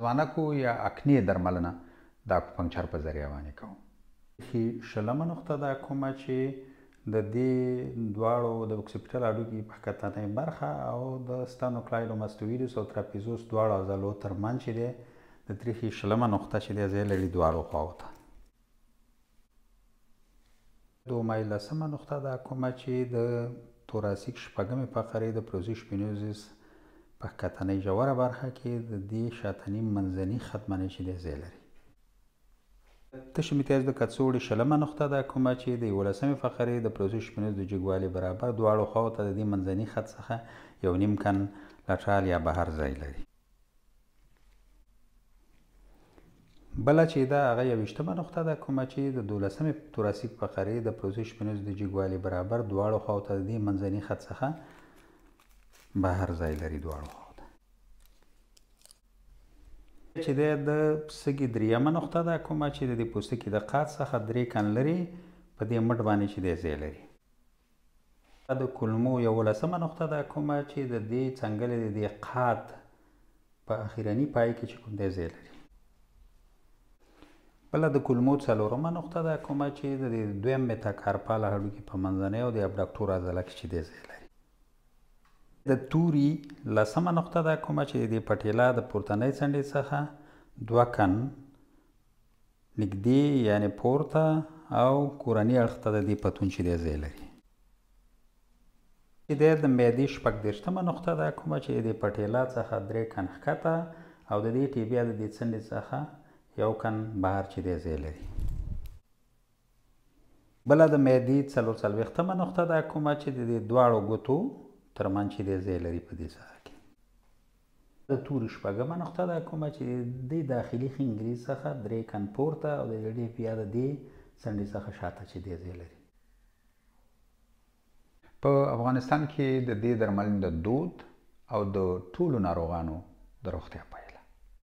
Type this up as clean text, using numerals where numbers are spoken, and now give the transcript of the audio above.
ځوانکو یا اکنې درملنه د اکوپنکچر په ذریعه باندې کوو. شلمه نقطه ده کومه چې د دې دواړو د اوکسیپیټل هډوکي په ښکتنۍ برخه او د ستانوکلایډوماستویدوس او تراپیزوس دواړو عضلو ترمنځ چې دی د تریخي شلمه نقطه چې دی ځای لري دواړو خواو ته. دومه لسمه نقطه ده کومه چې د توراسیک شپږمې فقرې د پروزیش پینوزیس په ښکتنۍ ژوره برخه کې د دې شاتني منځني خط باندې چې دی ځای لري. تش امتیاز د کڅوړې شلمه نقطه ده کومه چې د یولسمې فقرې د پروزیش پینوز د جګوالي برابر دواړو خواو ته د دې منځني خط څخه یو نیم کن لټرال یا بهر ځای لري. بله چې ده هغه یوویشتمه نقطه ده کومه چې د دولسمې توراسیک فقرې د پروزیش پینوز د جګوالي برابر دواړو خواو ته د دې منځني خط څخه بهر ځای لري دواړو خواو ته. چې دی د سږي دریمه نقطه ده کومه چې د دې پوستکي د قات څخه 3 کن لري په دې مټ باندې چې دی ځای لري. د کولمو یولسمه نقطه ده کومه چې د دې څنګلې د دې قات په اخیرني پای کې چې کوم دی ځای لري. بله د کولمو څلورمه نقطه ده کومه چې د دې دویم میتاکارپال هډوکي په منځنۍ او د ابډکټور عضله کې چې دی ځای لري. د توري لسمه نقطه ده کومه چې د دې پټیلا د پورتنۍ څنډې څخه 2 کن نږدې یعنې پورته او کورني اړخ ته د دې پتون چې دی ځای لري. چې دی د معدې 36مه نقطه ده کومه چې د دې پټیلا څخه 3 کن ښکته او د دې ټیبیا د دې څنډې څخه 1 کن بهر چې دی ځای لري. بله د معدې 44مه نقطه ده کومه چې د دې دواړو ګوتو ترمنځ چې دی ځای لري په دې ځای کې. د توري شپږمه نقطه ده کومه چې د دې داخلي خنګري څخه 3 کن پورته او د دې بیا د دې څنډې څخه شاته چې دی ځای لري. په افغانستان کې د دې درملنې د دود او د ټولو ناروغانو د روغتیا په